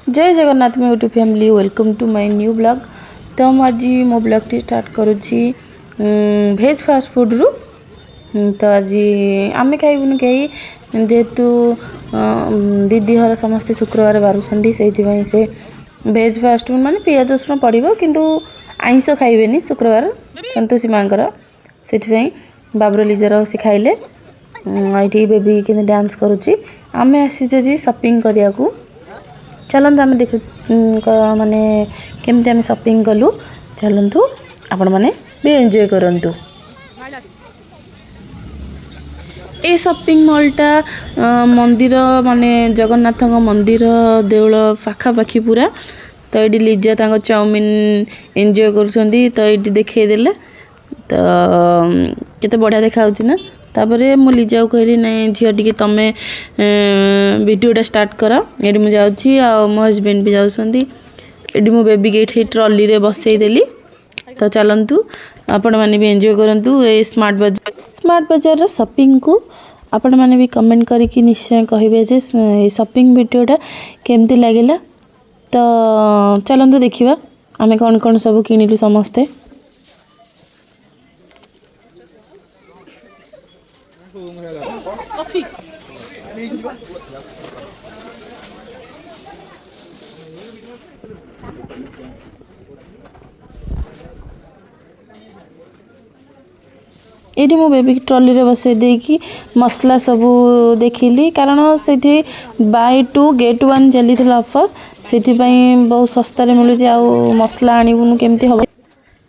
ଜୟ ଜଗନ୍ନାଥ ମୋ YouTube family, welcome to my new vlog। ତ ମୁଁ ଆଜି ମୋ ବ୍ଲଗ୍ଟି ଷ୍ଟାର୍ଟ କରୁଛି ଭେଜ୍ ଫାଷ୍ଟଫୁଡ଼ରୁ। ତ ଆଜି ଆମେ ଖାଇବୁନି କେହି, ଯେହେତୁ ଦିଦି ଘର ସମସ୍ତେ ଶୁକ୍ରବାର ବାରୁଛନ୍ତି। ସେଇଥିପାଇଁ ସେ ଭେଜ୍ ଫାଷ୍ଟଫୁଡ଼, ମାନେ ପିଆଜ ରସୁଣ ପଡ଼ିବ କିନ୍ତୁ ଆଇଁଷ ଖାଇବେନି ଶୁକ୍ରବାର ସନ୍ତୋଷୀ ମାଆଙ୍କର। ସେଥିପାଇଁ ବାବୁର ଲିଜାର ସେ ଖାଇଲେ। ଏଇଠି ବେବି କେମିତି ଡ୍ୟାନ୍ସ କରୁଛି। ଆମେ ଆସିଛୁ ଆଜି ସପିଂ କରିବାକୁ। ଚାଲନ୍ତୁ ଆମେ ଦେଖୁ ମାନେ କେମିତି ଆମେ ସପିଂ କଲୁ। ଚାଲନ୍ତୁ, ଆପଣମାନେ ବି ଏନ୍ଜୟ କରନ୍ତୁ। ଏଇ ସପିଂ ମଲ୍ଟା ମନ୍ଦିର, ମାନେ ଜଗନ୍ନାଥଙ୍କ ମନ୍ଦିର ଦେଉଳ ପାଖାପାଖି ପୁରା। ତ ଏଇଠି ଲିଜା ତାଙ୍କ ଚାଉମିନ ଏନ୍ଜୟ କରୁଛନ୍ତି। ତ ଏଇଠି ଦେଖେଇଦେଲେ ତ କେତେ ବଢ଼ିଆ ଦେଖାଯାଉଛି ନା। ତାପରେ ମୁଁ ଲିଜାକୁ କହିଲି, ନାଇଁ ଝିଅ, ଟିକେ ତମେ ଭିଡ଼ିଓଟା ଷ୍ଟାର୍ଟ କର, ଏଇଠି ମୁଁ ଯାଉଛି ଆଉ ମୋ ହଜବେଣ୍ଡ ବି ଯାଉଛନ୍ତି। ଏଇଠି ମୁଁ ବେବିକି ଏଇଠି ଟ୍ରଲିରେ ବସେଇଦେଲି। ତ ଚାଲନ୍ତୁ, ଆପଣମାନେ ବି ଏନ୍ଜୟ କରନ୍ତୁ ଏଇ ସ୍ମାର୍ଟ ବଜାର, ସ୍ମାର୍ଟ ବଜାରର ସପିଂକୁ। ଆପଣମାନେ ବି କମେଣ୍ଟ କରିକି ନିଶ୍ଚୟ କହିବେ ଯେ ଏଇ ସପିଂ ଭିଡ଼ିଓଟା କେମିତି ଲାଗିଲା। ତ ଚାଲନ୍ତୁ ଦେଖିବା ଆମେ କ'ଣ କ'ଣ ସବୁ କିଣିଲୁ ସମସ୍ତେ। ଏଇଠି ମୁଁ ବେବି ଟ୍ରଲିରେ ବସେଇ ଦେଇକି ମସଲା ସବୁ ଦେଖିଲି, କାରଣ ସେଇଠି ବାଇ ଟୁ ଗେଟ୍ ୱାନ୍ ଚାଲିଥିଲା ଅଫର୍। ସେଥିପାଇଁ ବହୁତ ଶସ୍ତାରେ ମିଳୁଛି, ଆଉ ମସଲା ଆଣିବୁନୁ କେମିତି ହେବ?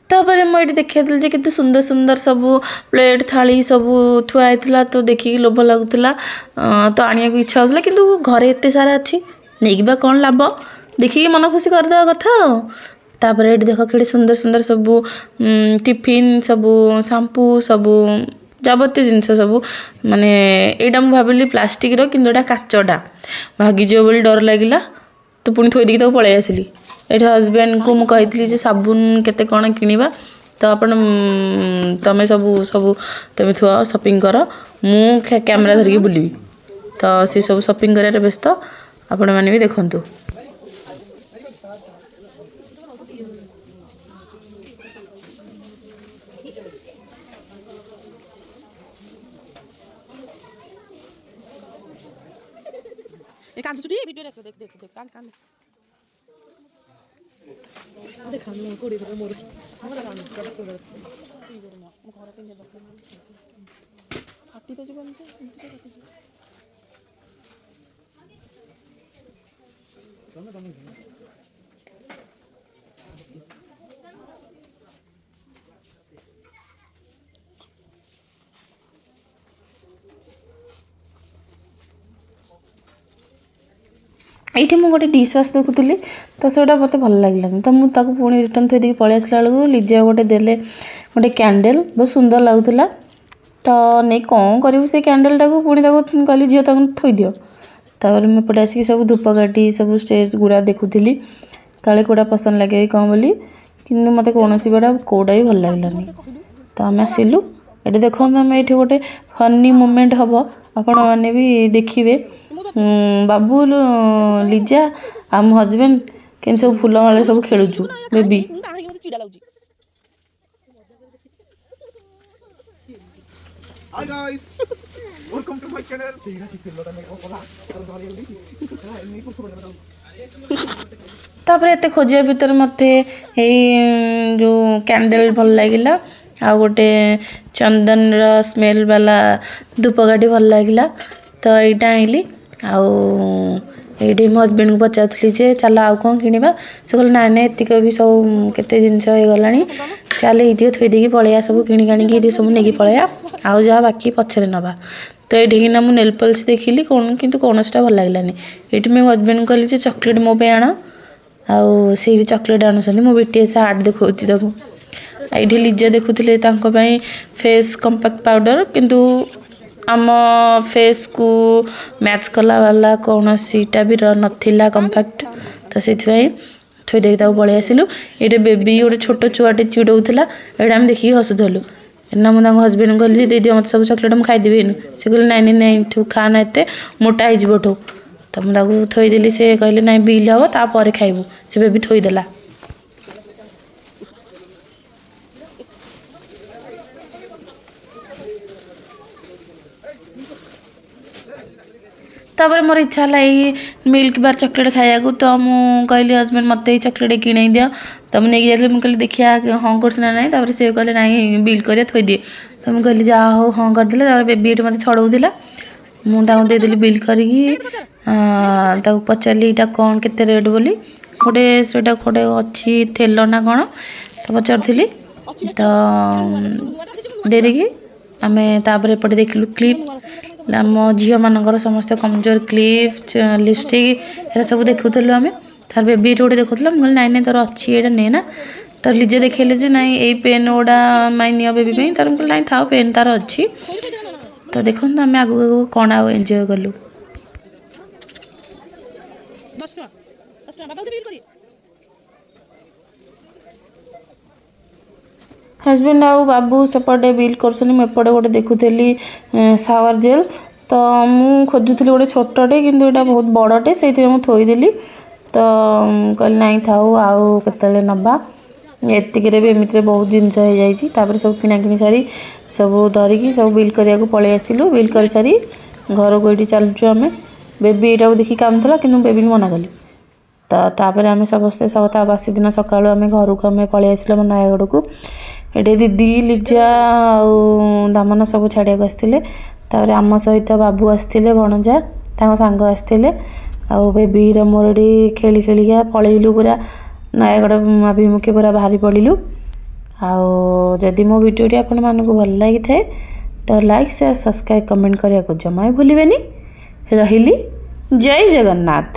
ତାପରେ ମୁଁ ଏଇଠି ଦେଖେଇଥିଲି ଯେ କେତେ ସୁନ୍ଦର ସୁନ୍ଦର ସବୁ ପ୍ଲେଟ୍ ଥାଳି ସବୁ ଥୁଆ ହେଇଥିଲା। ତ ଦେଖିକି ଲୋଭ ଲାଗୁଥିଲା, ତ ଆଣିବାକୁ ଇଚ୍ଛା ହେଉଥିଲା, କିନ୍ତୁ ଘରେ ଏତେ ସାରା ଅଛି, ନେଇକି ବା କ'ଣ ଲାଭ? ଦେଖିକି ମନ ଖୁସି କରିଦେବା କଥା। ଆଉ ତାପରେ ଏଇଠି ଦେଖ, କେଡ଼େ ସୁନ୍ଦର ସୁନ୍ଦର ସବୁ ଟିଫିନ୍ ସବୁ, ସାମ୍ପୁ ସବୁ, ଯାବତୀୟ ଜିନିଷ ସବୁ। ମାନେ ଏଇଟା ମୁଁ ଭାବିଲି ପ୍ଲାଷ୍ଟିକ୍ର, କିନ୍ତୁ ଏଇଟା କାଚଟା, ଭାଙ୍ଗିଯିବ ବୋଲି ଡର ଲାଗିଲା। ତ ପୁଣି ଥୋଇ ଦେଇକି ତାକୁ ପଳେଇ ଆସିଲି। ଏଇଠି ହଜବେଣ୍ଡଙ୍କୁ ମୁଁ କହିଥିଲି ଯେ ସାବୁନ କେତେ କ'ଣ କିଣିବା, ତ ଆପଣ ତମେ ସବୁ ସବୁ ତମେ ଥୁଆ ସପିଂ କର, ମୁଁ କ୍ୟାମେରା ଧରିକି ବୁଲିବି। ତ ସେ ସବୁ ସପିଂ କରିବାରେ ବ୍ୟସ୍ତ, ଆପଣମାନେ ବି ଦେଖନ୍ତୁ। କାନ୍ଦୁଛୁ ଟିକେ ଭିଡ଼ିଓରେ ଆସିବ। ଦେଖ ଦେଖ ଦେଖ, କାନ୍ଦ କାନ୍ଦ। ଦେଖ, ମୁଁ 20 ଥର ମୋର ମୁଁ ଘର ପିନ୍ଧି ଫାଟି ତ ଯିବ ଏମିତି, ଏମିତି ତ ଫାଟିଯିବ। ଏଇଠି ମୁଁ ଗୋଟେ ଡିସ୍ ୱାଶ୍ ଦେଖୁଥିଲି, ତ ସେଇଟା ମୋତେ ଭଲ ଲାଗିଲାନି, ତ ମୁଁ ତାକୁ ପୁଣି ରିଟର୍ନ ଥୋଇ ଦେଇକି ପଳେଇ ଆସିଲା ବେଳକୁ ଲିଜା ଗୋଟେ ଦେଲେ ଗୋଟେ କ୍ୟାଣ୍ଡେଲ୍, ବହୁତ ସୁନ୍ଦର ଲାଗୁଥିଲା। ତ ନେଇ କ'ଣ କରିବୁ ସେ କ୍ୟାଣ୍ଡେଲ୍ଟାକୁ? ପୁଣି ତାକୁ କହିଲି, ଝିଅ, ତାକୁ ଥୋଇଦିଅ। ତାପରେ ମୁଁ ଏପଟେ ଆସିକି ସବୁ ଧୂପକାଠି ସବୁ ଷ୍ଟେଜ୍ ଗୁଡ଼ା ଦେଖୁଥିଲି, କାଳେ କେଉଁଟା ପସନ୍ଦ ଲାଗିବ କି କ'ଣ ବୋଲି। କିନ୍ତୁ ମୋତେ କୌଣସି ଗୁଡ଼ା କେଉଁଟା ବି ଭଲ ଲାଗିଲାନି। ତ ଆମେ ଆସିଲୁ। ଏଠି ଦେଖନ୍ତୁ, ଆମେ ଏଇଠି ଗୋଟେ ଫନି ମୁମେଣ୍ଟ ହେବ, ଆପଣମାନେ ବି ଦେଖିବେ। ବାବୁ, ଲିଜା ଆଉ ମୋ ହଜବେଣ୍ଡ କେମିତି ସବୁ ଫୁଲମାଳ ସବୁ ଖେଳୁଛୁ ବେବି। ମୁଁ କାହିଁକି, ମୋତେ ଚିଡ଼ା ଲାଗୁଛି। Hi guys! Welcome to my channel. ତାପରେ ଏତେ ଖୋଜିବା ଭିତରେ ମୋତେ ଏଇ ଯେଉଁ କ୍ୟାଣ୍ଡେଲ୍ ଭଲ ଲାଗିଲା, ଆଉ ଗୋଟେ ଚନ୍ଦନର ସ୍ମେଲ୍ ବାଲା ଧୂପକାଠି ଭଲ ଲାଗିଲା, ତ ଏଇଟା ଆଣିଲି। ଆଉ ଏଇଠି ମୋ ହଜବେଣ୍ଡକୁ ପଚାରୁଥିଲି ଯେ ଚାଲ ଆଉ କ'ଣ କିଣିବା। ସେ କହିଲେ, ନାଇଁ ନାଇଁ, ଏତିକ ବି ସବୁ କେତେ ଜିନିଷ ହେଇଗଲାଣି, ଚାଲ ଏଇତିକ ଥୋଇ ଦେଇକି ପଳେଇବା, ସବୁ କିଣିକି ଆଣିକି ଏଇତିକ ସବୁ ନେଇକି ପଳେଇବା, ଆଉ ଯାହା ବାକି ପଛରେ ନେବା। ତ ଏଇଠିକିନା ମୁଁ ନେଲ୍ ପଲିସ୍ ଦେଖିଲି କ'ଣ, କିନ୍ତୁ କୌଣସିଟା ଭଲ ଲାଗିଲାନି। ଏଇଠି ମୋ ହଜବେଣ୍ଡକୁ କହିଲି ଯେ ଚକୋଲେଟ୍ ମୋ ପାଇଁ ଆଣ, ଆଉ ସେଇଠି ଚକୋଲେଟ୍ ଆଣୁଛନ୍ତି। ମୁଁ ବିଟିଏସ୍ ଆର୍ଟ ଦେଖାଉଛି ତାକୁ। ଏଇଠି ଲିଜା ଦେଖୁଥିଲେ ତାଙ୍କ ପାଇଁ ଫେସ୍ କମ୍ପାକ୍ଟ ପାଉଡ଼ର, କିନ୍ତୁ ଆମ ଫେସ୍କୁ ମ୍ୟାଚ୍ କଲା ବାଲା କୌଣସିଟା ବି ନଥିଲା କମ୍ପାକ୍ଟ। ତ ସେଇଥିପାଇଁ ଥୋଇ ଦେଇକି ତାକୁ ପଳେଇ ଆସିଲୁ। ଏଇଠି ବେବି ଗୋଟେ ଛୋଟ ଛୁଆଟେ ଚିଡ଼ଉଥିଲା, ଏଇଟା ଆମେ ଦେଖିକି ହସୁଥିଲୁ। ନା ମୁଁ ତାଙ୍କ ହଜବେଣ୍ଡଙ୍କୁ କହିଲି, ଦେଇଦିଅ ମୋତେ ସବୁ ଚକୋଲେଟ୍, ମୁଁ ଖାଇଦେବି ଏଇନୁ। ସେ କହିଲେ, ନାଇଁ ନାଇଁ ନାଇଁ, ତୁ ଖା ନା ଏତେ, ମୋଟା ହେଇଯିବ ଏଠୁ। ତ ତ ମୁଁ ତାକୁ ଥୋଇଦେଲି। ସେ କହିଲେ ନାଇଁ, ବିଲ୍ ହେବ ତାପରେ ଖାଇବୁ। ସେ ବେବି ଥୋଇଦେଲା। ତାପରେ ମୋର ଇଚ୍ଛା ହେଲା ଏଇ ମିଲ୍କ ବାର୍ ଚକୋଲେଟ୍ ଖାଇବାକୁ। ତ ମୁଁ କହିଲି, ହଜବେଣ୍ଡ, ମୋତେ ଏଇ ଚକୋଲେଟ୍ କିଣେଇ ଦିଅ। ତ ମୁଁ ନେଇକି ଯାଇଥିଲି। ମୁଁ କହିଲି, ଦେଖିବା ହଁ କରୁଛି ନା ନାହିଁ। ତାପରେ ସେ କହିଲେ, ନାଇଁ, ବିଲ୍ କରିବା, ଥୋଇଦିଏ। ତ ମୁଁ କହିଲି, ଯାହା ହଉ, ହଁ କରିଦେଲେ। ତାପରେ ବେବି ଏଠି ମୋତେ ଛଡ଼ଉଥିଲା। ମୁଁ ତାଙ୍କୁ ଦେଇଦେଲି ବିଲ୍ କରିକି। ତାକୁ ପଚାରିଲି ଏଇଟା କ'ଣ, କେତେ ରେଟ୍ ବୋଲି। ଗୋଟେ ସେଇଟା ଗୋଟେ ଅଛି ଥେଲ ନା କ'ଣ, ତ ପଚାରୁଥିଲି। ତ ଦେଇଦେଇକି ଆମେ ତାପରେ ଏପଟେ ଦେଖିଲୁ କ୍ଲିପ୍। ଆମ ଝିଅମାନଙ୍କର ସମସ୍ତେ କମଜୋର କ୍ଲିପ୍, ଲିପଷ୍ଟିକ୍ ଏରା ସବୁ ଦେଖୁଥିଲୁ ଆମେ। ତାର ବେବି ଏଠି ଗୋଟେ ଦେଖୁଥିଲା। ମୁଁ କହିଲି, ନାଇଁ ନାଇଁ, ତୋର ଅଛି, ଏଇଟା ନେ ନା। ତ ଲିଜେ ଦେଖେଇଲେ ଯେ ନାଇଁ, ଏଇ ପେନ୍ ଗୁଡ଼ା ମାଇଁ ନିଅ ବେବି ପାଇଁ। ତାର ମୁଁ କହିଲି, ନାଇଁ ଥାଉ, ପେନ୍ ତାର ଅଛି। ତ ଦେଖନ୍ତୁ ଆମେ ଆଗକୁ ଆଗକୁ କ'ଣ ଆଉ ଏନ୍ଜୟ କଲୁ। 10 ଟଙ୍କା, 10 ଟଙ୍କା। ବାବା ବିଲ୍ କରି। ହଜବେଣ୍ଡ ଆଉ ବାବୁ ସେପଟେ ବିଲ୍ କରୁଛନ୍ତି, ମୁଁ ଏପଟେ ଗୋଟେ ଦେଖୁଥିଲି ସାୱାର ଜେଲ୍। ତ ମୁଁ ଖୋଜୁଥିଲି ଗୋଟେ ଛୋଟଟେ, କିନ୍ତୁ ଏଇଟା ବହୁତ ବଡ଼ଟେ, ସେଇଥିପାଇଁ ମୁଁ ଥୋଇଦେଲି। ତ କହିଲି, ନାଇଁ ଥାଉ, ଆଉ କେତେବେଳେ ନେବା। ଏତିକିରେ ବି ଏମିତିରେ ବହୁତ ଜିନିଷ ହେଇଯାଇଛି। ତାପରେ ସବୁ କିଣାକିଣି ସାରି, ସବୁ ଧରିକି, ସବୁ ବିଲ୍ କରିବାକୁ ପଳେଇ ଆସିଲୁ। ବିଲ୍ କରିସାରି ଘରକୁ ଏଇଠି ଚାଲୁଛୁ ଆମେ। ବେବି ଏଇଟାକୁ ଦେଖି କାନ୍ଦୁଥିଲା, କିନ୍ତୁ ମୁଁ ବେବିକୁ ମନା କଲି। ତ ତାପରେ ଆମେ ସମସ୍ତେ ତା ବାସି ଦିନ ସକାଳୁ ଆମେ ଘରକୁ ଆମେ ପଳେଇ ଆସିଲୁ ଆମ ନୟାଗଡ଼କୁ। ଏଠି ଦିଦି, ଲିଜା ଆଉ ଦାମନ ସବୁ ଛାଡ଼ିବାକୁ ଆସିଥିଲେ। ତାପରେ ଆମ ସହିତ ବାବୁ ଆସିଥିଲେ, ଭଣଜା, ତାଙ୍କ ସାଙ୍ଗ ଆସିଥିଲେ। ଆଉ ବେବିର ମୋର ଏଠି ଖେଳି ଖେଳିକା ପଳେଇଲୁ, ପୁରା ନୟାଗଡ଼ ଅଭିମୁଖେ ପୁରା ବାହାରି ପଡ଼ିଲୁ। ଆଉ ଯଦି ମୋ ଭିଡ଼ିଓଟି ଆପଣମାନଙ୍କୁ ଭଲ ଲାଗିଥାଏ, ତ ଲାଇକ୍, ସେୟାର, ସବସ୍କ୍ରାଇବ୍, କମେଣ୍ଟ କରିବାକୁ ଜମା ବି ଭୁଲିବେନି। ରହିଲି, ଜୟ ଜଗନ୍ନାଥ।